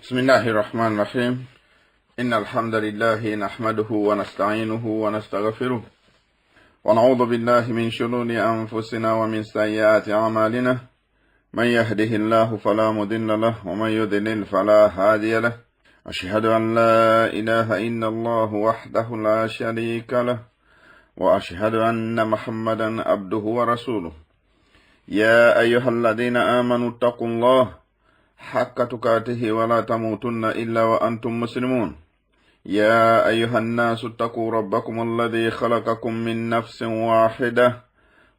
بسم الله الرحمن الرحيم إن الحمد لله نحمده ونستعينه ونستغفره ونعوذ بالله من شرور أنفسنا ومن سيئات أعمالنا من يهده الله فلا مضل له ومن يضلل فلا هادي له أشهد أن لا إله إلا الله وحده لا شريك له وأشهد أن محمدا عبده ورسوله يا أيها الذين آمنوا اتقوا الله حق تقاته ولا تموتن إلا وأنتم مسلمون يا أيها الناس اتقوا ربكم الذي خلقكم من نفس واحدة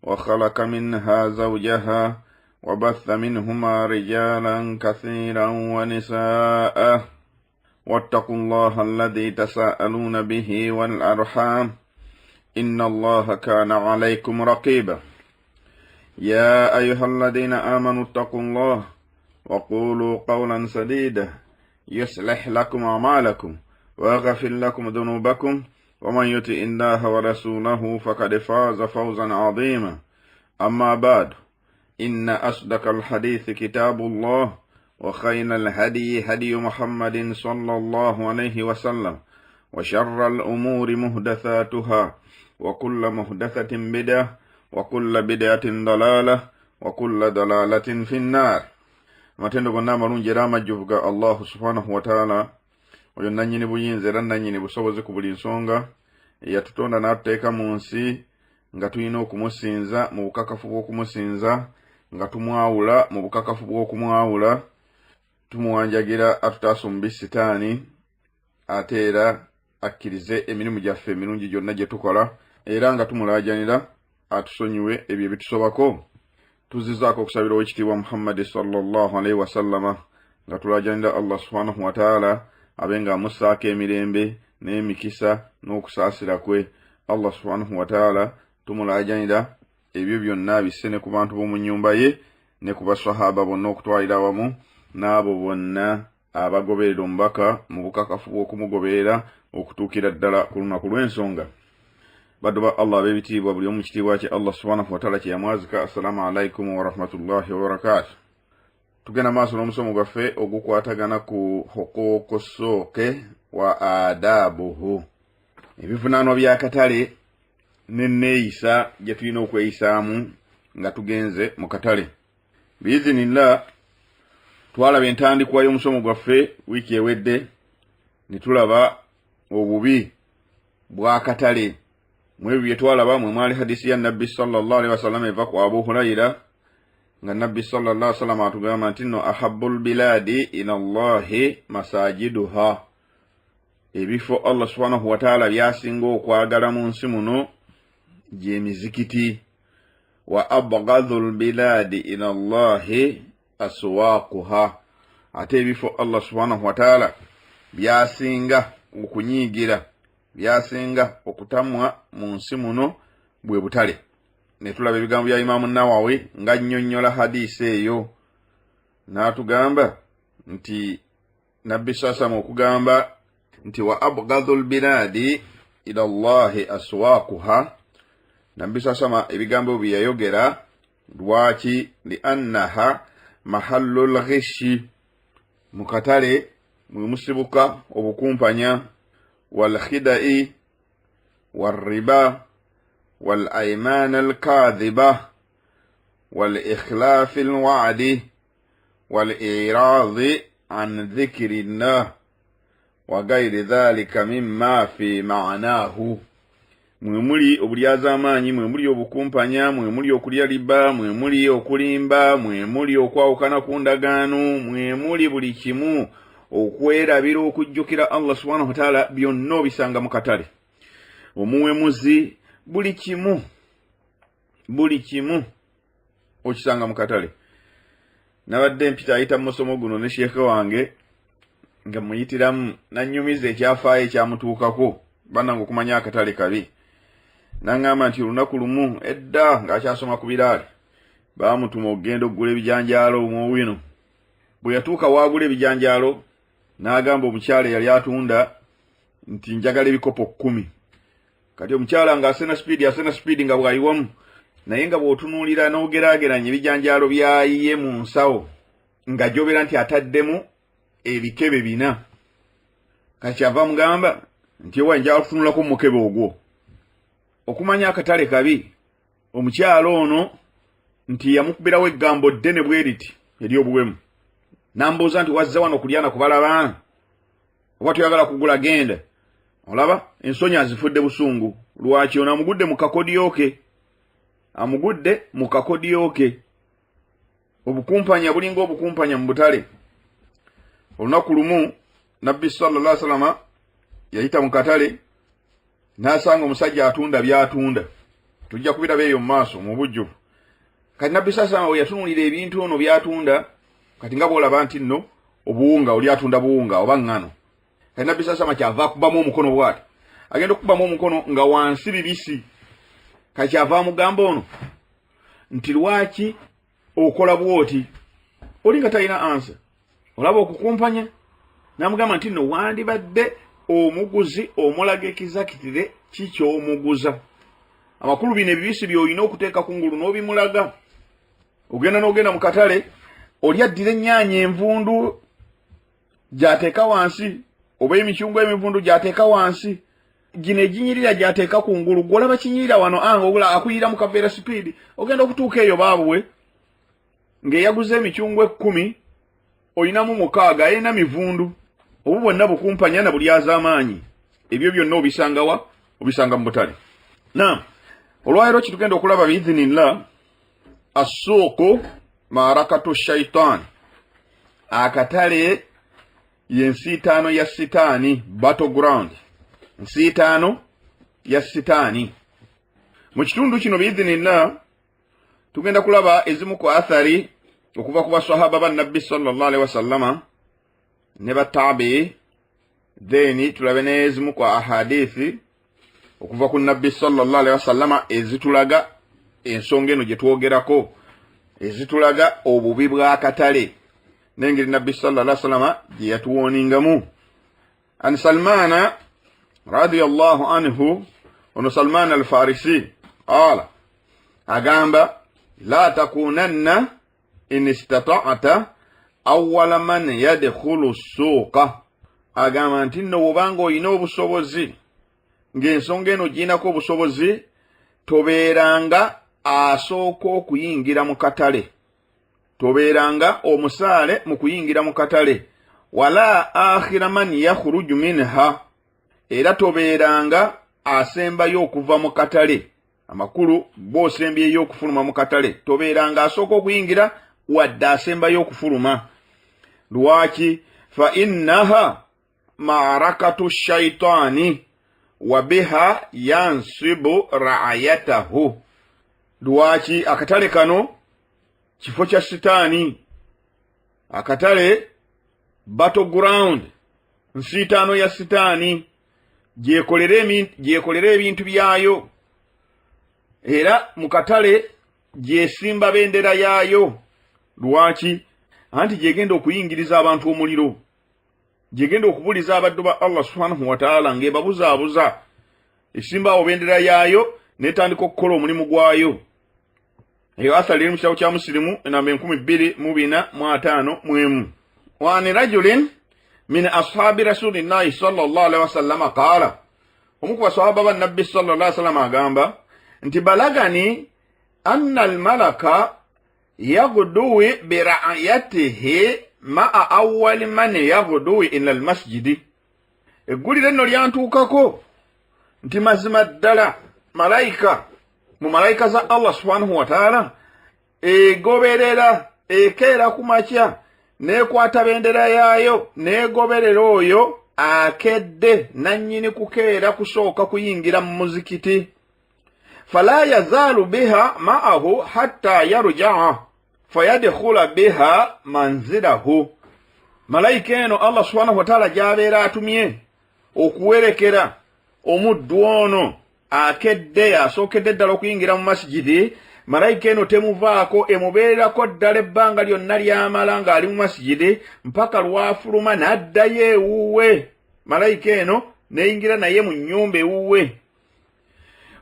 وخلق منها زوجها وبث منهما رجالا كثيرا ونساء واتقوا الله الذي تساءلون به والأرحام إن الله كان عليكم رقيبا يا أيها الذين آمنوا اتقوا الله وقولوا قولا سديدا يصلح لكم أعمالكم ويغفر لكم ذنوبكم ومن يطع الله ورسوله فقد فاز فوزا عظيما أما بعد إن أصدق الحديث كتاب الله وخير الهدي هدي محمد صلى الله عليه وسلم وشر الأمور محدثاتها وكل محدثة بدعة وكل بدعة ضلالة وكل ضلالة في النار. Amatendo gonna amalungi era amajjuvu ga Allahu subhanahu wataala, oyo nannyini buyinza era nannyini busobozi ku buli nsonga, eyatutonda n'atuteeka mu nsi nga tulina okumusinza mu bukakafu bw'okumusinza, nga tumwawula mu bukakafu bw'okumwawula. Tumuwanjagira atutaasa omubi sitaani, ate era akkirize emirimu gyaffe emirungi gyonna gye tukola, era nga tumulaajanira atusonyiwe ebyo ebitusobako. Tuzizzaako okusabira owekitiibwa Muhammadi sallallahu alaihi wasallama, nga tulaajanira Allah subhanahu wataala abe nga amussaako emirembe n'emikisa n'okusaasira kwe. Allah subhanahu wataala tumulaajanira ebyo byonna abisse ne ku bantu b'omu nnyumba ye ne ku basahaba bonna okutwalira awamu, n'abo bonna abagoberera omubaka mu bukakafu bw'okumugoberera okutuukira ddala ku lunaku lw'ensonga. Baddu ba Allah ab'ebitiibwa, buli omu kitiibwa kye Allah subhanahu wataala kye yamwazika, assalamu alaikum warahmatullahi wabarakatu. Tugenda maaso n'omusomo gwaffe ogukwatagana ku huquuqu suuqi wa adabuhu, ebivunaanwa by'akatale n'enneeyisa gye tulina okweyisaamu nga tugenze mu katale. Biizinillah, twalaba entandikwa y'omusomo gwaffe wiiki ewedde, ne tulaba obubi bw'akatale. Mu ebyo bye twalaba mwe mwali hadisi ya Nabbi sallallahu alaihi wasallam eva ku Abu Hurayira, nga Nabbi sallallahu alaihi wasallam atugamba nti nno ahabbu lbilaadi ila llahi masajiduha, ebifo Allah subhanahu wataala byasinga okwagala mu nsi muno gyemizikiti, wa abgadhu lbilaadi ila llahi aswaquha, ate ebifo Allah subhanahu wataala byasinga okunyiigira, byasinga okutamwa mu nsi muno bwe butale. Ne tulaba ebigambo bya Imaamu Nawawi nga nnyonnyola hadiisi eyo, n'atugamba nti Nabbi sasama okugamba nti wa abgadhu lbilaadi ila llahi aswaquha, Nabbi sasama ebigambo bye yayogera lwaki? Liannaha mahallu lghishi, mu katale mwe musibuka obukumpanya, walkhidai walriba walaiman alkadhiba walikhlafi lwadi waliradi an dhikiri llah wa gairi dhalika mimma fi maanahu. Mwe muli obulyazaamaanyi, mwe muli obukumpanya, mwe muli okulya riba, mwe muli okulimba, mwe muli okwawukana ku ndagaano, mwe muli buli kimu, okwerabira okujjukira Allah subhanahu wataala, byonna obisanga mu katale. Omuwemuzi, buli kimu, buli kimu okisanga mu katale. Nabadde mpita ayita mu musomo guno ne sheekhe wange nga muyitiramu, nanyumiza ekyafaayo ekyamutuukako. Bannange, okumanya akatale kabi, naŋŋamba nti olunaku lumu edda ng'akyasoma ku biraale, baamutuma okugenda okugula ebijanjaalo omwowino. Bwe yatuuka waagula ebijanjaalo, n'agamba omukyala eyali atunda nti njagala ebikopo 10. Kati omukyala ng'asena sipiidi, asena sipiidi nga bw'ayiwamu, naye nga bw'otunuulira n'ogeraageranya ebijanjaalo byayiye mu nsawo nga gy'obeera nti ataddemu ebikebe bina. Kati kyava mugamba nti ewa njagala kutunulako mu mukebe ogwo. Okumanya akatale kabi, omukyalo ono nti yamukubirawo eggambo ddene bwe riti ery'obuwemu, n'ambuuza nti wazze wano kulya na kubala baana oba toyagala kugula genda. Olaba ensonyi azifudde busungu. Lwaki ono amugudde mu kakodyo ke? Amugudde mu kakodyo ke. Obukumpanya bulinga obukumpanya mu butale. Olunaku lumu Nabbi sallallahu alaihi wasallam yayita mu katale n'asanga omusajja atunda by'atunda. Tujja kubiraba eyo mu maaso mu bujjuvu. Kati Nabbi sallallahu alaihi wasallam we yatunuulira ebintu ono by'atunda, kati nga bw'olaba nti nno obuwunga, oli atunda buwunga oba ŋŋano. Kati Nabbi sallallahu alaihi wasallam kyava akubamu omukono bw'ati, agenda okukubamu omukono nga wansi bibisi. Kati kyava amugamba ono nti lwaki okola bw'oti? Oli nga talina ansa. Olaba okukumpanya? N'amugamba nti nno wandibadde omuguzi omulaga ekizakitire ki ky'omuguza. Amakulu bino ebibisi by'olina okuteeka ku ngulu n'obimulaga. Ogenda n'ogenda mu katale, oli addira ennyaanya envundu gy'ateeka wansi oba emicungwa emivundu gy'ateeka wansi, gino eginyirira gy'ateeka ku ngulu. Gwe olaba kinyirira wano anga ogula akuyira mu kaveera sipiidi, ogenda okutuuka eyo baabuwe ng'eyaguza emicungwa 10 olinamu 6 alina mivundu. Obwo bwonna bukumpanya na bulyazaamaanyi. Ebyo byonna obisangawa? Obisanga mu butale. Naam, olwaleero kitugenda okulaba biidhinillah assuuku maarakatu shaitan. Akatale yensiitaano ya sitaani, battle ground, nsiitaano ya sitaani. Mu kitundu kino biidhinillah tugenda kulaba ezimu ku athari okuva ku basahaba ba Nabbi sallallahu alaihi wasallama ne batabii, then tulabe n'ezimu ku ahadithi okuva ku Nabbi sallallahu alaihi wasallama ezitulaga ensonga eno gye twogerako, ezitulaga obubi bw'akatale n'engeri Nabbi sallallahu alaihi wasallama gye yatuwooningamu. An Salmana radiyallahu anhu, ono Salman al-Farisi qala, agamba la takunanna in istata'ta awwala man yadkhulu suuqa. Agamba nti nno bw'obanga olina obusobozi, ng'ensonga eno girinako obusobozi, tobeeranga asooka okuyingira mu katale, tobeeranga omusaale mu kuyingira mu katale. Wala akhira man yakhruju minha, era tobeeranga asembayo okuva mu katale. Amakulu gw'osembyeyo okufuluma mu katale, tobeeranga asooka okuyingira wadde asembayo okufuluma. Lwaki? Fa innaha maarakatu shaitaani wa biha yansibu raayatahu. Lwaki? Akatale kano kifo kya sitaani, akatale battle ground, nsiitaano ya sitaani gyekolera ebintu byayo, era mu katale gyesimba bendera yaayo. Lwaki? Anti gyegenda okuyingiriza abantu omuliro, gyegenda okubuliza abaddu ba Allah subhanahu wataala ng'ebabuzaabuza. Esimba awo bendera yaayo netandika okukola omulimu gwayo. Eyo athari eri mu kitabo kya Musilimu enamba 2451. Wani rajulin min ashabi rasulillahi sallallahu alaihi wasallama qaala, omu ku basahaba ba Nabbi sallallahu alaihi wasallam agamba nti balagani anna almalaka yaguduwi birayatihi maa awali man yaguduwi ila almasjidi. Eggulire nno lyantuukako nti mazima ddala malayika mu malayika za Allah subhanahu wataala egoberera, ekeera ku makya n'ekwata bendera yaayo n'egoberera oyo akedde nannyini kukeera kusooka kuyingira mu muzikiti. Fala yazaalu biha ma'ahu hatta yarjaa fayadkhula biha manzilahu. Malayika eno Allah subhanahu wataala gy'abeera atumye okuwerekera omuddu ono akedde asookedde ddala okuyingira mu masigidi, malayika eno temuvaako, emubeererako ddala ebbanga lyonna ly'amala ng'ali mu masigidi mpaka lw'afuluma n'addayo ewuwe. Malayika eno n'eyingira naye mu nnyumba ewuwe.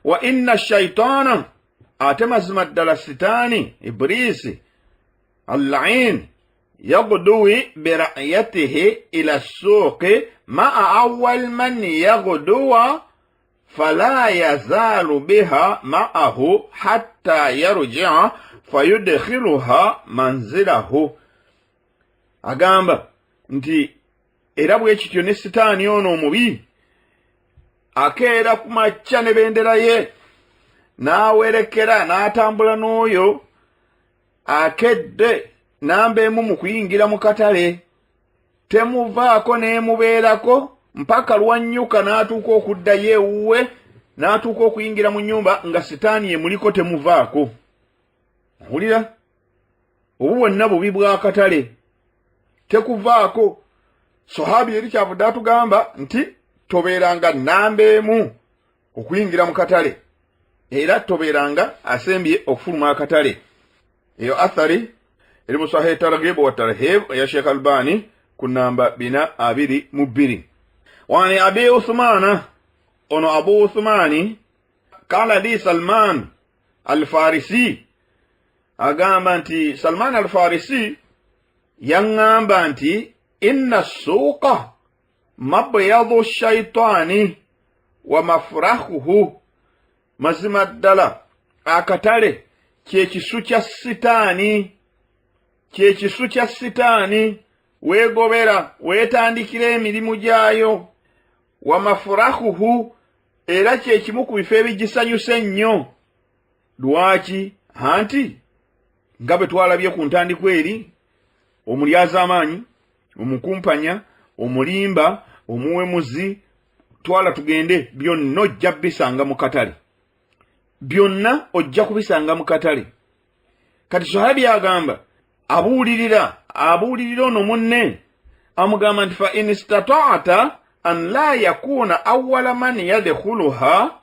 Wa inna shaitaana, ate mazima ddala sitaani ibriisi allain. Yagduwi birayatihi ila ssuuqi maa awal man yagduwa fala yazaalu biha ma'ahu hatta yarjia fayudkhiluha manzilahu. Agamba nti era bwe kityo ne sitaani ono omubi akeera ku makya ne bendera ye n'awerekera n'atambula n'oyo akedde namba emu mu kuyingira mu katale, temuvaako n'emubeerako mpaka lwannyuka n'atuuka okuddayo ewuwe, n'atuuka okuyingira mu nnyumba nga sitaani emuliko temuvaako. Owulira obu bwonna bubi bw'akatale, tekuvaako. Sahabi eri kyavudde atugamba nti tobeeranga namba emu okuyingira mu katale, era tobeeranga asembye okufuluma akatale. Eyo athari eri mu Sahih Targhib wa Tarhib eya Sheikh Albani ku namba 422. Wani Abi Uthmana, ono Abu Uthmani kala li Salman Alfarisi, agamba nti Salman Alfarisi yaŋŋamba nti inna suuqa mabyadu shaitaani wa mafurahuhu, mazima ddala akatale kyekisu kya sitaani, kyekisu kya sitaani, weegobera weetandikira emirimu gyayo, wa mafurahuhu, era kyekimu ku bifo ebigisanyusa ennyo. Lwaki? Anti nga bwe twalabye ku ntandikwa eri, omulyazaamaanyi, omukumpanya, omulimba, omuwemuzi, twala tugende, byonna ojja bisanga mu katale, byonna ojja kubisanga mu katale. Kati sahabi agamba, abuulirira abuulirira ono munne, amugamba nti fa in istata'ta an la yakuna awwala man yadkhuluha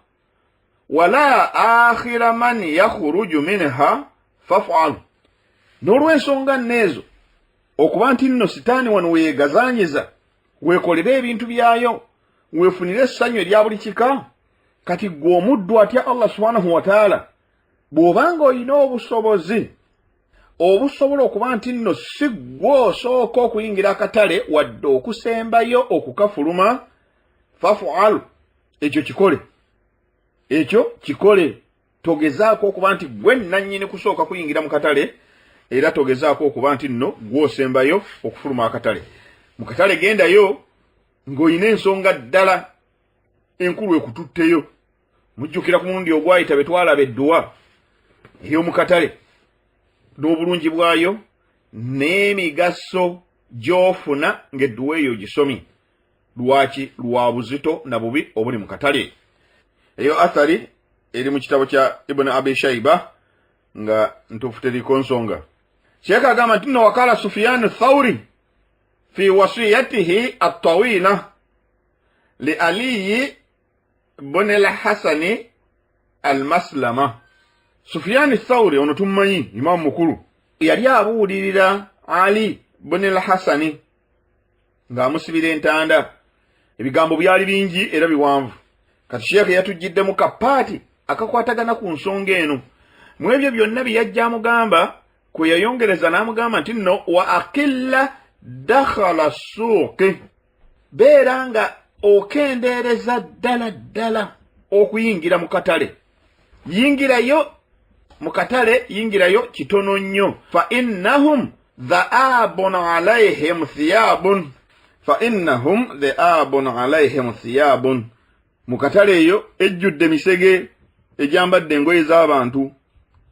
wala akhira man yakhruju minha faf'al. N'olw'ensonga nno ezo, okuba nti nno sitaani wano weegazanyiza, weekolere ebintu byayo, weefunire essanyu erya buli kika, kati ggwe omuddu atya Allah subhanahu wataala, bw'obanga olina obusobozi obusobola okuba nti nno si ggwe osooka okuyingira akatale wadde okusembayo okukafuluma, fafualu, ekyo kikole, ekyo kikole. Togezaako okuba nti gwe nnannyini kusooka kuyingira mu katale, era togezaako okuba nti nno gw'osembayo okufuluma akatale. Mu katale gendayo ng'olina ensonga ddala enkulu ekututteyo. Mujjukira ku mulundi ogwayita bwe twalaba edduwa ey'omu katale n'obulungi bwayo n'emigaso gy'ofuna ng'edduwa eyo ogisomye. Lwaki? Lwa buzito na bubi obuli mu katale. Eyo athari eri mu kitabo kya Ibn Abi Shaiba nga ntuufu, teriko nsonga. Sheekh agamba nti nno wakala Sufiyanu Thauri fi wasiyatihi attawila li Aliyi bun Alhasani Almaslama. Sufiyani Thauri ono tumumanyi, imamu mukulu, yali abuulirira Ali bun Alhasani ng'amusibira entanda. Ebigambo byali bingi era biwanvu. Kati sheekhe yatujjiddemu kapaati akakwatagana ku nsonga eno. Mu ebyo byonna bye yajja amugamba, kwe yayongereza n'amugamba nti nno wa akilla dakhala suuqi, beera nga okendeereza ddala ddala okuyingira mu katale, yingirayo mu katale, yingirayo kitono nnyo. Fa innahum dhaabun alaihim thiyabun, fa innahum dhaabun alaihim thiyabun, mu katale eyo ejjudde misege egyambadde engoye z'abantu,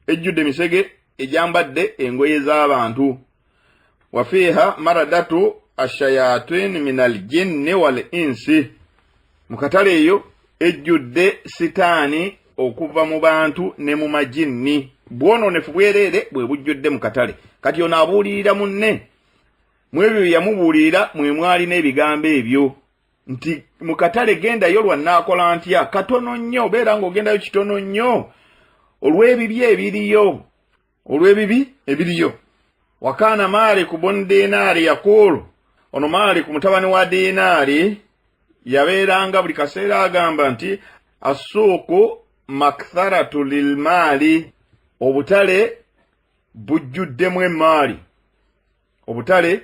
ejjudde misege egyambadde engoye z'abantu. Wa fiiha maradatu ashayatin min aljinni wal insi, mu katale eyo ejjudde sitaani okuva mu bantu ne mu majinni. Bwonoonefu bwereere bwe bujjudde mu katale. Kati ono abuulirira munne, mu ebyo bye yamubuulirira mwe mwalina ebigambo ebyo nti mu katale gendayo lwa nnaakola ntya katono nnyo, beera ng'ogendayo kitono nnyo olw'ebibi ebiriyo, olw'ebibi ebiriyo. Wakaana Maaliku bun Dinaari yakuulu, ono Maaliku mutabani wa Dinaari yabeeranga buli kaseera agamba nti assuuku maktharatu lilmaali, obutale bujjuddemu emmaali. Obutale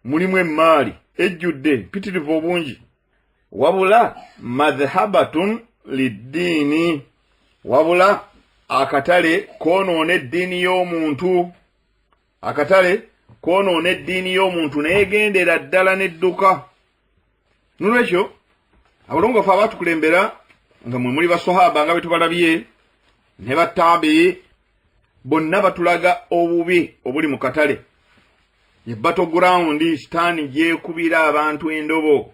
mulimu emmaali ejjudde mpitirivu obungi, wabula madhhabatun liddiini, wabula akatale koonoona eddiini y'omuntu. Akatale koonoona eddiini y'omuntu neyegendera ddala n'edduka. Nolwekyo abalongoofu abatukulembera nga mwe muli basahaba nga betubalabye ne bataabii, bonna batulaga obubi obuli mu katale. Ye battle ground sitaani gyekubira abantu endobo.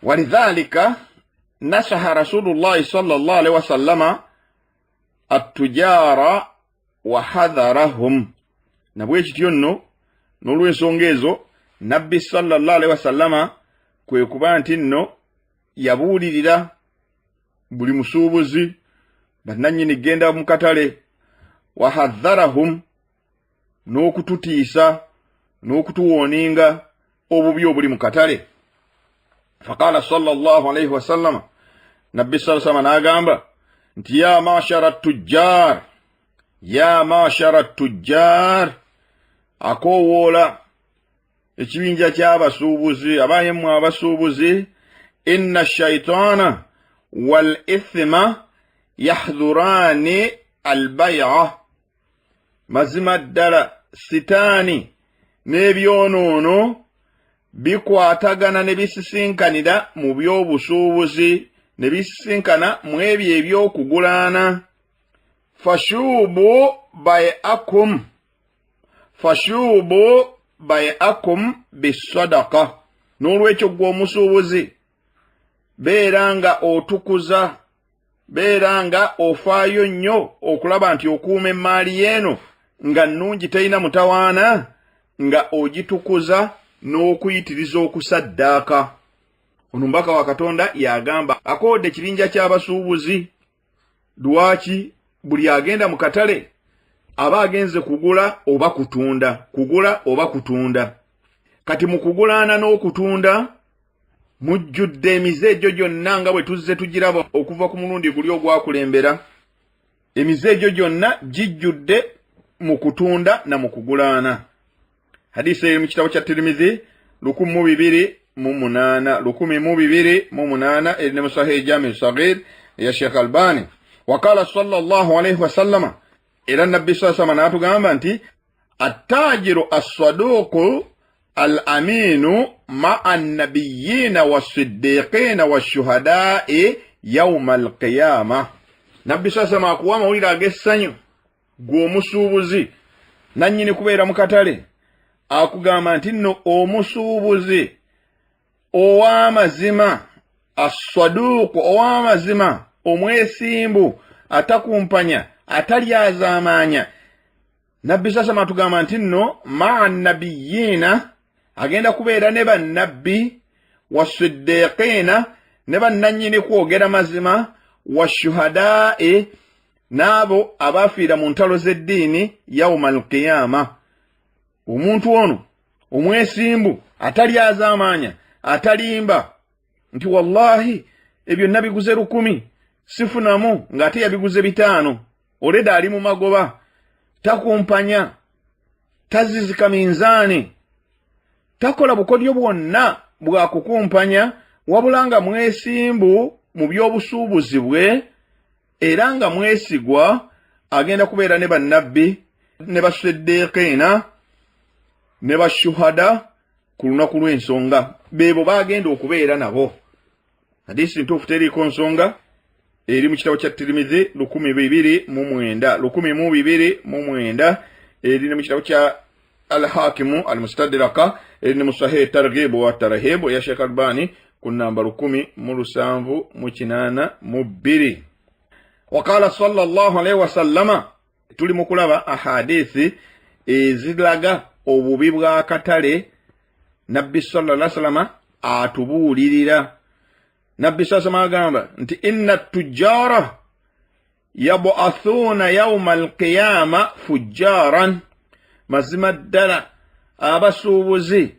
Walidhalika nasaha rasulullahi sallallahu alaihi wasallama attujara wa hadharahum. Nabwekityo nno n'olw'ensonga ezo nabbi sallallahu alaihi wasallama kwe kuba nti nno yabuulirira buli musuubuzi bannannyini genda mu katale, wa hadharahum, n'okututiisa n'okutuwooninga obubi obuli mu katale. Faqala sallallahu alaihi wasallama, nabbi saa sallama n'agamba nti ya mashara tujjar, ya mashara tujjar, akoowoola ekibinja ky'abasuubuzi, abayemmwe abasuubuzi, inna shaitaana wal ithima yahdhuraani albai'a, mazima ddala sitaani n'ebyonoono bikwatagana ne bisisinkanira mu by'obusuubuzi, ne bisisinkana mu ebyo eby'okugulaana. Fashuubu bai'akum, fashuubu bai'akum bisadaka. N'olwekyo ggwe omusuubuzi beera nga otukuza, beera nga ofaayo nnyo okulaba nti okuuma emmaali yeeno nga nnungi terina mutawaana, nga ogitukuza n'okuyitiriza okusaddaaka. Ono mubaka wa Katonda yagamba akoodde ekibinja ky'abasuubuzi. Lwaki buli agenda mu katale aba agenze kugula oba kutunda, kugula oba kutunda? Kati mu kugulaana n'okutunda mujjudde emize egyo gyonna nga bwe tuzze tugiraba okuva ku mulundi guli ogwakulembera. Emize egyo gyonna gijjudde mu kutunda na mu kugulaana. Hadisi eri mu kitabo kya Tirimizi 2008, 2008, eri ne musahihi Jami Sagir eya Sheikh Albani. Wakala sallallahu alaihi wasallama, era nabbi saa sama n'atugamba nti attajiru assaduuku al aminu maa nabiyina wassiddiqiina washuhadai yauma alqiyama. Nabbi saa sama akuwa amawulire ag'essanyu gwe omusuubuzi nannyini kubeera mu katale, akugamba nti nno omusuubuzi ow'amazima, assaduuku, ow'amazima, omwesimbu, atakumpanya, atalyazaamaanya, nabbi sasama atugamba nti nno maa nabiyiina, agenda kubeera ne bannabbi, wasiddiqiina, ne bannannyini kwogera mazima, washuhadaai, n'abo abaafiira mu ntalo z'eddiini, yauma alqiyama. Omuntu ono omwesimbu atalyazaamaanya, atalimba nti wallahi ebyo nabiguze 1000 sifunamu, ng'ate yabiguze 500, oleda ali mu magoba, takumpanya, tazizika minzaani, takola bukodyo bwonna bwakukumpanya, wabula nga mwesimbu mu by'obusuubuzi bwe era nga mwesigwa, agenda kubeera ne bannabbi ne basiddiikiina ne bashuhada ku lunaku lw'ensonga. Beebo bagenda okubeera nabo. Hadisi ntuufu, teriiko nsonga, eri mu kitabo kya Tirimizi 2009, 2009, eri ne mu kitabo kya Alhakimu Almustadraka, eri ne mu Sahihi Targhibu wa Tarhibu ya Sheikh Albani ku namba 1782. Waqala sallallahu alaihi wasallama, tuli mu kulaba ahadithi eziraga obubi bw'akatale. Nabbi sallallahu alaihi wasallama atubuulirira. Nabbi sallallahu agamba nti inna tujjara yabuathuuna yauma alqiyama fujjaran, mazima ddala abasuubuzi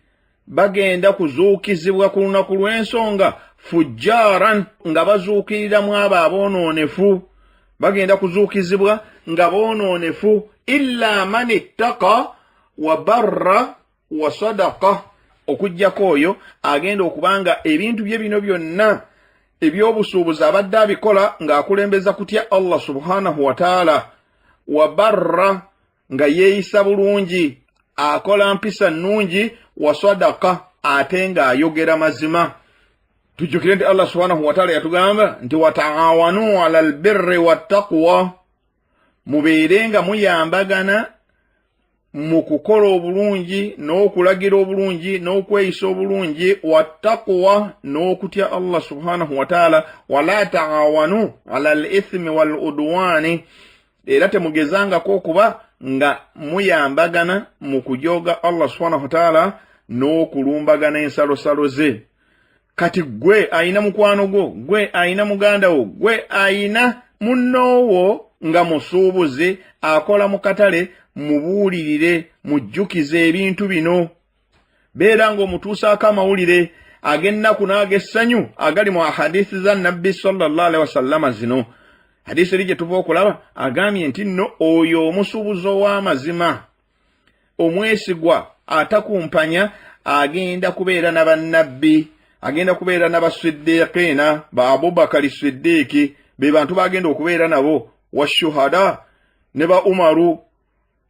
bagenda kuzuukizibwa ku lunaku lw'ensonga fujjaran, nga bazuukiriramu abo aboonoonefu, bagenda kuzuukizibwa nga boonoonefu, illa man ittaqa wa barra. Wa sadaqa, okuggyako oyo agenda okuba nga ebintu bye bino byonna ebyobusuubuzi abadde abikola ng'akulembeza kutya Allah subhanahu wataala, wa barra, nga yeeyisa bulungi, akola mpisa nnungi, wa sadaka, ate ng'ayogera mazima. Tujjukire nti Allah subhanahu wataala yatugamba nti wataawanu ala albirri wattaqwa, mubeere nga muyambagana mu kukola obulungi n'okulagira obulungi n'okweyisa obulungi, wattaqwa, n'okutya Allah subhanahu wataala, wala taawanu ala al ithmi wal udwani, era temugezangako okuba nga muyambagana mu kujooga Allah subhanahu wataala n'okulumbagana ensalosalo ze. Kati gwe ayina mukwano gwo, gwe ayina muganda wo, gwe ayina munnoowo nga musuubuzi akola mu katale, mubuulirire, mujjukize ebintu bino. Beera ng'omutuusaako amawulire ag'ennaku n'ag'essanyu agali mu ahadisi za Nabbi sallallahu alaihi wasallama. Zino hadisi eri gye tuva okulaba agambye nti nno oyo omusuubuzi ow'amazima omwesigwa atakumpanya agenda kubeera na bannabbi, agenda kubeera na basiddiikiina, ba Abubakari Siddiiki, be bantu bagenda okubeera nabo, washuhada, ne ba Umaru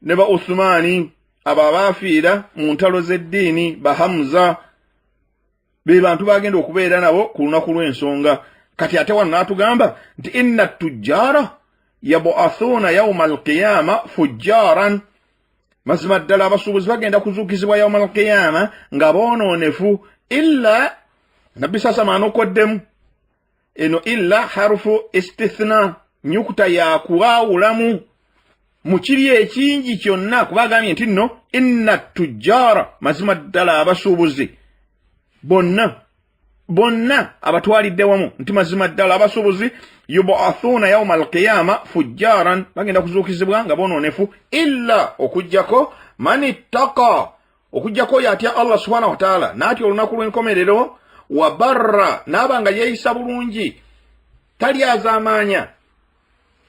ne ba Uthmaani, abo abaafiira mu ntalo z'eddiini, ba Hamza, be bantu bagenda okubeera nabo ku lunaku lw'ensonga. Kati ate wano n'atugamba nti inna tujjaara yabuathuuna yauma alqiyama fujjaaran, mazima ddala abasuubuzi bagenda kuzuukizibwa yauma alqiyama nga boonoonefu. Illa, Nabbi sasama anokoddemu eno illa harufu istithna, nyukuta yakuwawulamu mu kiri ekingi kyonna, kuba agambye nti nno inna tujjaara, mazima ddala abasuubuzi bonna bonna abatwalidde wamu, nti mazima ddala abasuubuzi yubathuuna yauma alqiyama fujjaaran, bagenda kuzuukizibwa nga bonoonefu, illa, okugjako, man ittaka, okugjako oyo atya Allah subhanahu wataala n'atya olunaku lw'enkomerero, wa barra, n'aba nga yeeyisa bulungi, talyazaamaanya,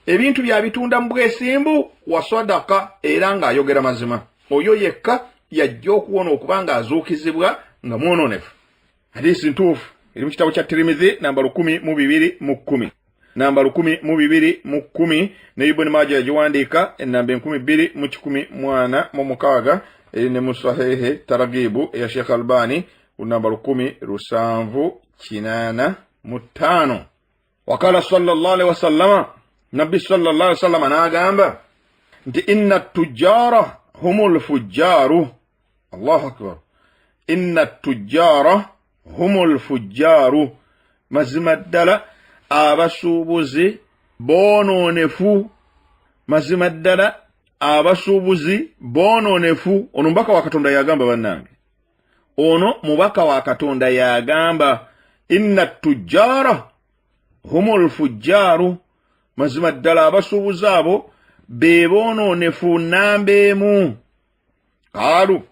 ebintu byabitunda mu bwesimbu, wa sadaka, era ng'ayogera mazima. Oyo yekka yajja okuwona okuba ng'azuukizibwa nga mwononefu. Hadisi ntuufu, eri mu kitabo kya Tirimizi namba 1210, namba 1210, ne Ibuni Maja yagiwandiika enamba 2146, eri ne mu Sahihi Taragibu eya Sheekh Albani ku namba 1785. Wakala sallallahu alaihi wasallama, Nabbi sallallahu alaihi wasallama n'agamba nti inna tujjara humul fujjaaru. Allahu akbar! Inna tujjara humul fujjaaru, mazima ddala abasuubuzi boonoonefu, mazima ddala abasuubuzi boonoonefu. Ono mubaka wa Katonda yagamba, bannange, ono mubaka wa Katonda yagamba inna tujjara humul fujjaaru, mazima ddala abasuubuzi abo be boonoonefu namba emu. Kaalu,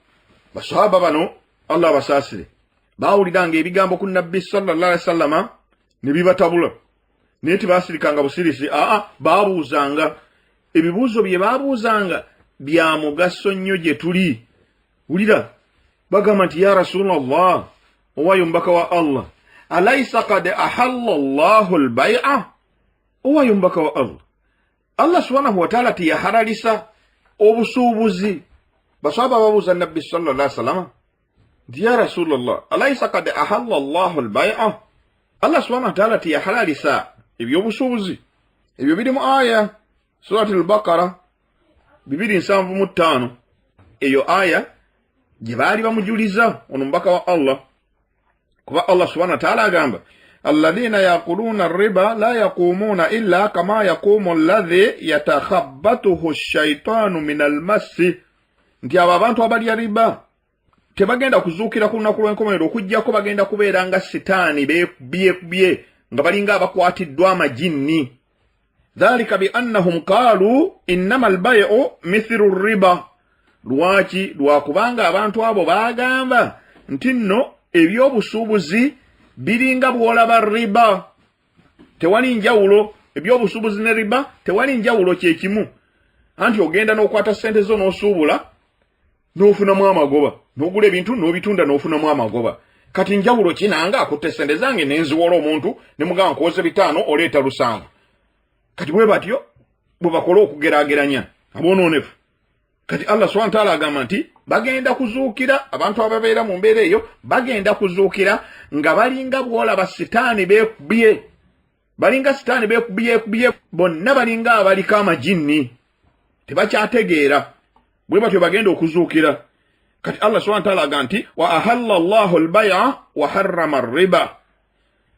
basahaba bano, Allah abasaasire, baawuliranga ebigambo ku Nabbi sallallahu alaihi wasallama ne bibatabula, naye tebaasirikanga busirisi, aa, baabuuzanga ebibuuzo. Bye baabuuzanga bya mugaso nnyo gye tuli. Wulira, bagamba nti ya Rasulallah, owayo omubaka wa Allah, alaisa kad ahalla llahu lbaia? Owayo omubaka wa Allah, Allah subhanahu wataala teyahalalisa obusuubuzi? Baswaba babuuza Nabbi sallallahu salama nti ya Rasulallah, alaisa kad ahalla llahu lbaia? Allah subhanahu wataala teyahalalisa ebyobusuubuzi? Ebyo biri mu aya Surati Lbakara 275. Eyo aya gye baali bamujuliza ono mubaka wa Allah, kuba Allah subhanahu wataala agamba alladhina yakuluna riba la yaqumuna illa kama yaqumu alladhi yatakhabbatuhu shaitanu min almassi, nti abo abantu abalya riba tebagenda kuzuukira ku lunaku lw'enkomerero okugyako bagenda kubeera nga sitaani beekubyekubye, nga balinga abakwatiddwa amajinni. Dhalika biannahum qaalu innama albayu mithilu riba. Lwaki? Lwakubanga abantu abo baagamba nti nno ebyobusuubuzi biringa bw'olaba riba, tewali njawulo. Ebyobusuubuzi ne riba tewali njawulo, kyekimu, anti ogenda n'okwata ssente zo n'osuubula n'ofunamu amagoba. N'ogula ebintu n'obitunda n'ofunamu amagoba. Kati njawulo ki nange akutte sente zange nenziwola omuntu ne mugamba nkuwoze 5 oleeta 7? Kati bwe batyo bwe bakola okugeraageranya aboonoonefu. Kati Allah subhanahu wa ta'ala agamba nti bagenda kuzuukira, abantu ababeera mu mbeera eyo bagenda kuzuukira nga balinga bw'olaba sitaani beekubye, balinga sitaani beekubyekubye, bonna balinga abaliko amajinni, tebakyategeera. Bwe batyo bagenda okuzuukira. Kati Allah subhanahu wa ta'ala agamba nti wa ahalla Allahu al-bay'a wa harrama ar-riba.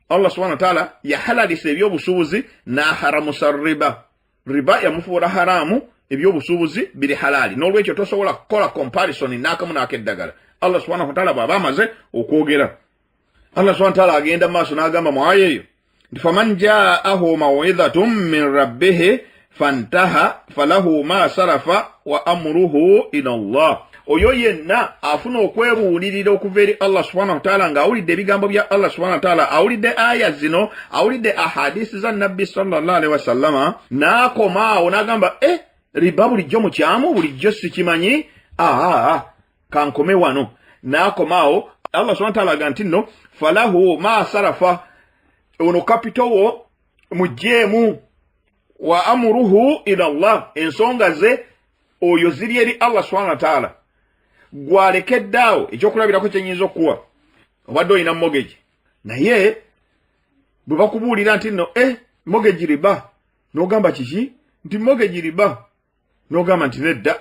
Allah subhanahu wa ta'ala yahalalisa ebyobusuubuzi n'aharamusa riba. Riba yamufuula haramu, ebyobusuubuzi biri halali. N'olwekyo tosobola kukola comparison n'akamu n'akeddagala. Allah subhanahu wa ta'ala bw'aba amaze okwogera, Allah subhanahu wa ta'ala agenda mu maaso n'agamba mu aya eyo nti faman ja'ahu maw'idhatun min rabbihi fantaha falahu ma sarafa wa amruhu ila Allah. Oyo yenna afuna okwebuulirira okuva eri Allah subhanahu wa ta'ala ng'awulidde ebigambo bya Allah subhanahu wa ta'ala, awulidde aya zino, awulidde ahadisi za Nabbi sallallahu alaihi wasallama, n'akoma awo n'agamba riba bulijjo mukyamu, bulijjo sikimanyi, kankome wano, n'akoma awo. Allah subhanahu wa ta'ala agamba nti nno falahu ma sarafa, ono kapito wo mugjeemu, wa amruhu ila Allah, ensonga ze oyo ziri eri Allah subhanahu wa ta'ala. Gwalekedde awo. Ekyokulabirako kyenyinza okukuwa, obadde olina mortgage, naye bwe bakubuulira nti nno mortgage riba, n'ogamba kiki nti mortgage riba, n'ogamba nti nedda,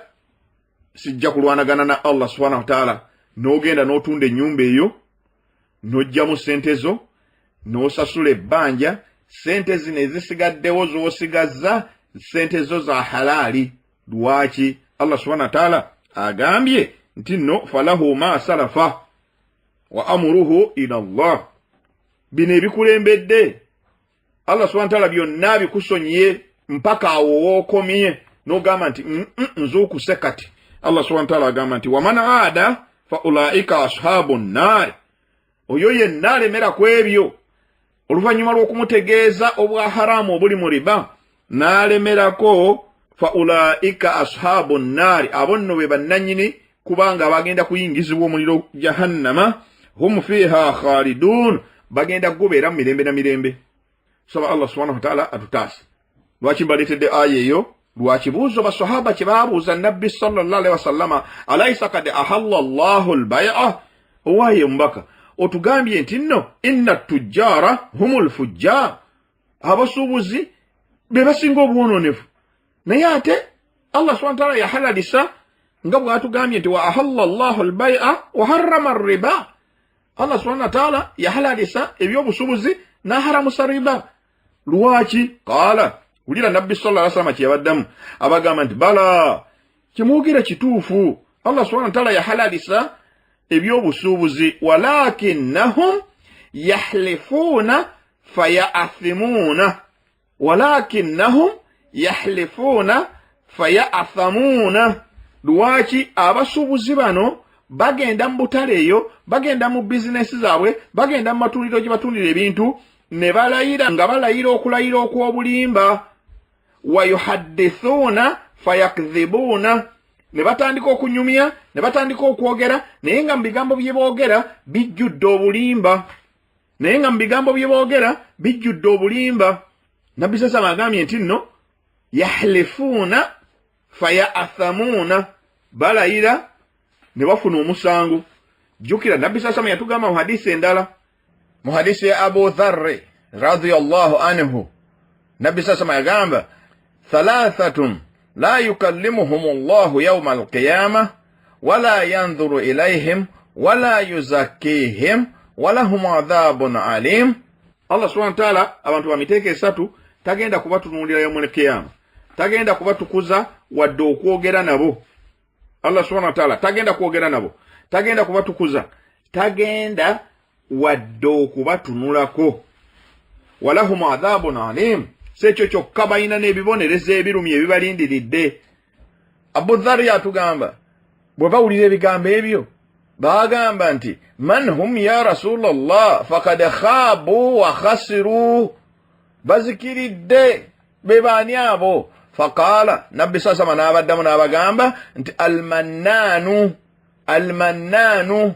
sijja kulwanagana na Allah subhanahu wa ta'ala, n'ogenda n'otunda ennyumba eyo, n'oggyamu ssente zo, n'osasula ebbanja. Ssente zino ezisigaddewo z'osigazza, ssente zo za halaali. Lwaki? Allah subhanahu wa ta'ala agambye nti nno falahu ma salafa wa amuruhu ila Allah. Bino ebikulembedde Allah subhanahu wa ta'ala byonna bikusonyiye mpaka awo w'okomye, n'ogamba nti nzuukuse. Kati Allah subhanahu wa ta'ala agamba nti waman aada fa ulaika ashabu nnaari. Oyo yenna alemera ku ebyo oluvannyuma lw'okumutegeeza obwa haramu obuli mu riba n'alemerako, fa ulaika ashabu nnaari, abo nno be bannannyini kubanga bagenda kuyingizibwa omuliro jahannama, hum fiha khalidun, bagenda kugubeera mu mirembe na mirembe. Saba Allah subhanahu wa ta'ala atutaase. Lwaki mbaleetedde aya eyo? Lwakibuuzo basahaba kye baabuuza Nabbi sallallahu alaihi wasallama, alaisa kad ahalla Allahu lbai'a? Owaaye omubaka, otugambye nti nno inna tujjaara humu lfujjar, abasuubuzi be basinga obwononefu, naye ate Allah subhanahu wa ta'ala yahalalisa nga bw'atugambye nti wa ahalla Allahu lbai'a wa harrama riba. Allah subhanahu wa ta'ala yahalalisa ebyobusuubuzi n'aharamusa riba. Lwaki? Qaala, wulira Nabbi sallallahu alaihi wasallam kyeyabaddamu, abagamba nti bala, kyemwogera kituufu, Allah subhanahu wa ta'ala yahalalisa ebyobusuubuzi, walakinnahum yahlifuuna fayathimuuna, walakinnahum yahlifuuna fayathamuuna. Lwaki abasuubuzi bano bagenda mu butale eyo, bagenda mu bizinesi zaabwe, bagenda mu matundiro gye batundira ebintu ne balayira nga balayira okulayira okw'obulimba, wayuhaddithuuna fayakdhibuuna, ne batandika okunyumya ne batandika okwogera, naye nga mu bigambo bye boogera bijjudde obulimba, naye nga mu bigambo bye boogera bijjudde obulimba. Nabbi sasama agambye nti nno yahlifuuna fayathamuuna, balayira ne bafuna omusango. Jjukira Nabbi sasama yatugamba mu hadisi endala, mu hadisi ya Abu Dharri radiyallahu anhu, Nabbi sasama yagamba thalathatun la yukallimuhum Allahu yawma alqiyama wala yanzuru ilayhim wala yuzakkihim walahum adhabun alim. Allah subhanahu wa ta'ala abantu ba miteeko esatu tagenda kubatunuulira yawmul qiyama, tagenda kubatukuza wadde okwogera nabo. Allah subhanahu wa ta'ala tagenda kwogera nabo, tagenda kubatukuza, tagenda wadde okubatunulako, walahum adhabun alim. Si ekyo kyokka, balina n'ebibonerezo ebirumi ebibalindiridde. Abu Dhari atugamba bwe bawulira ebigambo ebyo bagamba nti man hum ya Rasulallah fakad khabu wa khasiru, bazikiridde be baani abo? Faqaala, Nabbi sasama n'abaddamu n'abagamba nti almannaanu. Almannaanu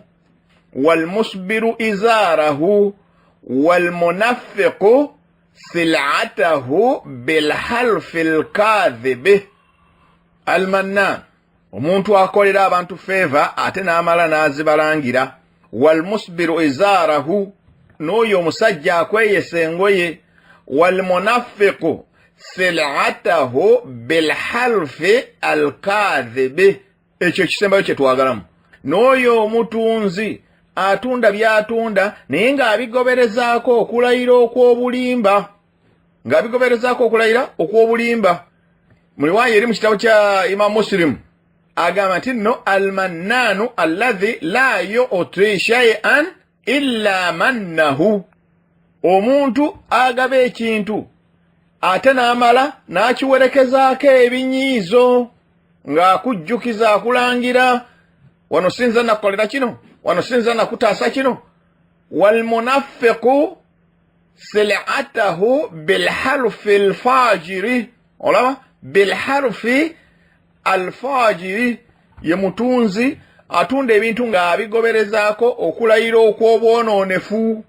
walmusbiru izaarahu walmunafiqu silatahu bilhalfi lkadhibi. Almannaan, omuntu akolera abantu feeva ate n'amala n'azibalangira. Walmusbiru izaarahu, n'oyo omusajja akweyesa engoye. Walmunafiqu silatahu bilhalfi alkadhibi, ekyo ekisembayo kye twagalamu. N'oyo omutunzi atunda by'atunda naye ng'abigoberezaako okulayira okw'obulimba, ng'abigoberezaako okulayira okw'obulimba. Mu riwaaya eri mu kitabo kya Imamu Musilimu agamba nti nno almannaanu alladhi la yuti shay'an illa mannahu, omuntu agaba ekintu ate n'amala n'akiwerekezaako ebinyiizo ng'akujjukiza, akulangira, wano sinza nakukolera kino, wano sinza nakutaasa kino. Walmunafiqu silatahu bilharufi lfajiri, olaba bilharufi alfajiri, ye mutunzi atunda ebintu ng'abigoberezaako okulayira okw'obwonoonefu.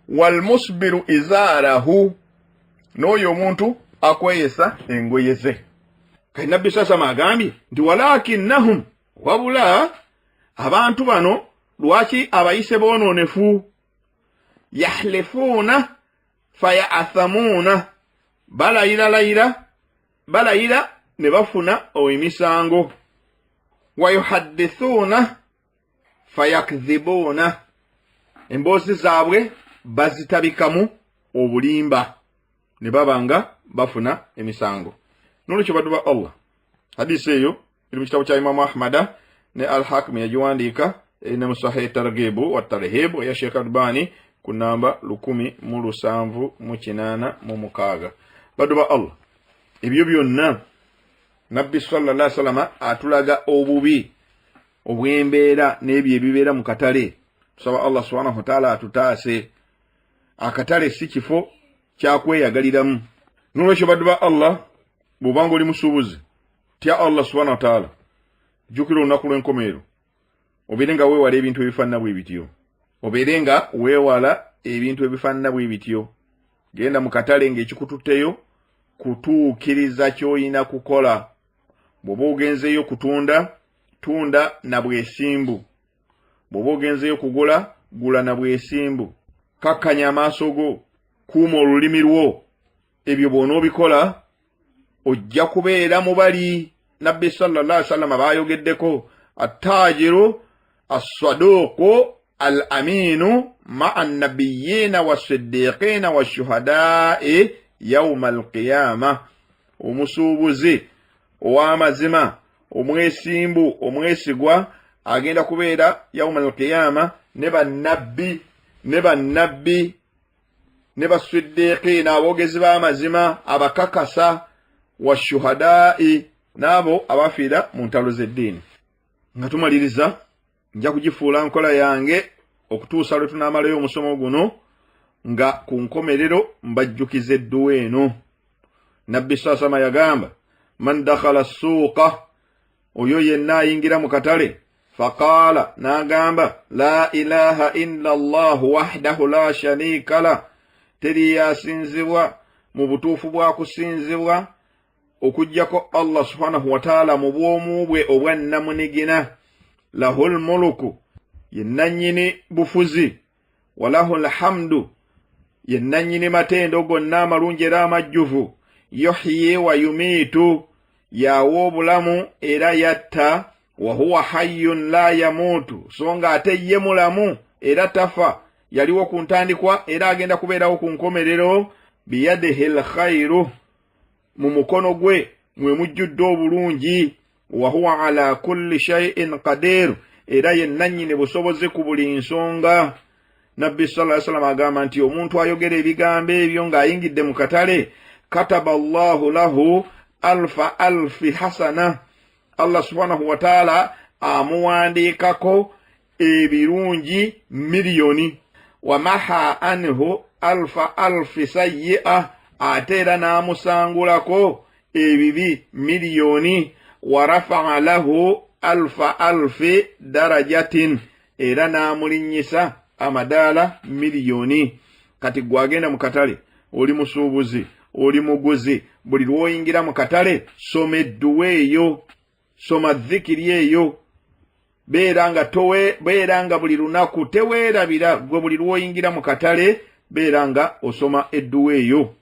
Walmusbiru izaarahu, n'oyo omuntu akweyesa engoye ze. Kati Nabbi sasama agambye nti walakinnahum, wabula abantu bano lwaki abayise boonoonefu? Yahlifuuna fayathamuuna, balayiralayira, balayira ne bafuna emisango. Wayuhaddithuuna fayakdhibuuna, emboozi zaabwe bazitabikamu obulimba ne baba nga bafuna emisango. Nolwekyo baddu ba Allah, hadisi eyo eri mu kitabo kya Imamu Ahmada ne Alhakimu yagiwandiika, eri ne musahihi Targibu wa Tarhibu eya Sheikh Albani ku namba 1786. Baddu ba Allah, ebyo byonna Nabbi sallallahu salama atulaga obubi obw'embeera n'ebyo ebibeera mu katale. Tusaba Allah subhanahu wataala atutaase. Akatale si kifo kyakweyagaliramu. Nolwekyo baddu ba Allah, bw'obanga oli musuubuzi, tya Allah subhanahu wataala, jjukira olunaku lw'enkomerero, obeere nga weewala ebintu ebifaanana bwe bityo, obeere nga weewala ebintu ebifaanana bwe bityo. Genda mu katale ng'ekikututteyo kutuukiriza ky'olina kukola. Bw'oba ogenzeeyo kutunda, tunda na bwesimbu. Bw'oba ogenzeeyo kugula, gula na bwesimbu. Kakkanya amaaso go, kuuma olulimi lwo. Ebyo bw'onoobikola ojja kubeera mu bali Nabbi sallallahu alaihi wasallam baayogeddeko, attaajiru assaduuqu al aminu maa nabiyina wasiddiqiina washuhadaai yauma alqiyama, omusuubuzi ow'amazima, omwesimbu, omwesigwa, agenda kubeera yauma alqiyama ne bannabbi, ne bannabbi ne baswiddiikiina, aboogezi b'amazima abakakasa, washuhadaai, n'abo abafiira mu ntalo z'eddiini. Nga tumaliriza, nja kugifuula nkola yange okutuusa lwe tunaamalayo omusomo guno nga ku nkomerero mbajjukiza edduwa eno. Nabbi saasama yagamba, man dakhala suuqa, oyo yenna ayingira mu katale, faqaala, n'agamba, la ilaha illa llahu wahdahu la shariika la, teriyo asinzibwa mu butuufu bwa kusinzibwa okuggyako Allah subhanahu wataala mu bwomu bwe obwa nnamunigina, lahu lmuluku, ye nnannyini bufuzi, walahu lhamdu, ye nnannyini matendo gonna amalungi era amajjuvu, yuhyi wa yumiitu, yawa obulamu era yatta, wahuwa hayyun la yamuutu, so nga ate ye mulamu era tafa, yaliwo ku ntandikwa era agenda kubeerawo ku nkomerero, biyadihi lkhairu, mu mukono gwe mwe mujjudde obulungi, wahuwa ala kulli shaiin qadir, era ye nannyini busobozi ku buli nsonga. Nabbi sala sallam agamba nti omuntu ayogera ebigambo ebyo ng'ayingidde mu katale, kataba llahu lahu alfa alfi hasana, Allah subhanahu wataala amuwandiikako ebirungi miliyoni, wamaha anhu alfa alfi sayia, ate era n'amusangulako ebibi miliyoni, warafaa lahu Alfa alfi darajatin, era n'amulinnyisa amadaala miliyoni. Kati gwe agenda mu katale, oli musuubuzi, oli muguzi, buli lw'oyingira mu katale soma edduwa eyo, soma dhikiri eyo, beera nga towe, beera nga buli lunaku teweerabira. Gwe buli lw'oyingira mu katale beera nga osoma edduwa eyo.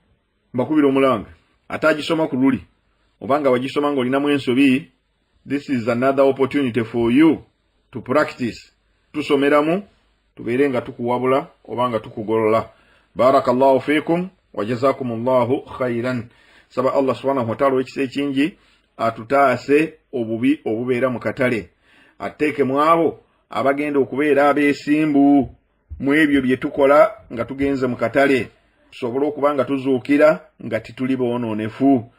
Mbakubira omulanga ate agisoma ku luli oba nga wagisoma ng'olinamu ensobi, this is another opportunity for you to practice. Tusomeramu tubeere nga tukuwabula oba nga tukugolola. Barakallahu fikum wajazakum llahu khairan. Saba Allah subhanahu wataala owekisa ekingi atutaase obubi obubeera mu katale, ateeke mu abo abagenda okubeera abeesimbu mu ebyo bye tukola nga tugenze mu katale, tusobole okuba nga tuzuukira nga tituli boonoonefu.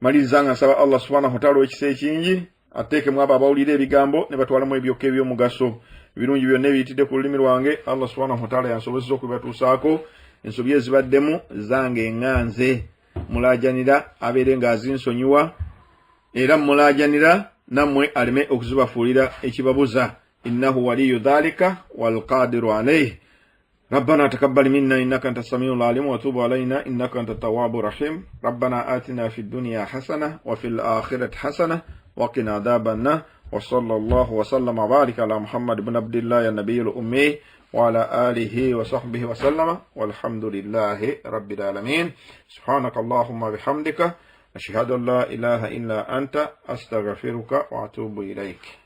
Maliriza nga nsaba Allah subhanahu wataala owekisa ekingi ateekemu abo abawulira ebigambo ne batwalamu ebyokka eby'omugaso. Ebirungi byonna ebiyitidde ku lulimi lwange, Allah subhanahu wataala yansobozesa okubibatuusaako. Ensobi ezibaddemu zange eŋŋanze, mulaajanira abeere ng'azinsonyiwa, era mulaajanira nammwe aleme okuzibafuulira ekibabuza. Innahu waliyu dhalika walqadiru alaihi. ربنا تقبل منا إنك أنت السميع العليم وتوب علينا إنك أنت التواب الرحيم. ربنا آتنا في الدنيا حسنة وفي الآخرة حسنة وقنا عذاب النار. وصلى الله وسلم وبارك على محمد بن عبد الله النبي الأمي وعلى آله وصحبه وسلم، والحمد لله رب العالمين. سبحانك اللهم بحمدك، أشهد أن لا إله إلا أنت، أستغفرك وأتوب إليك.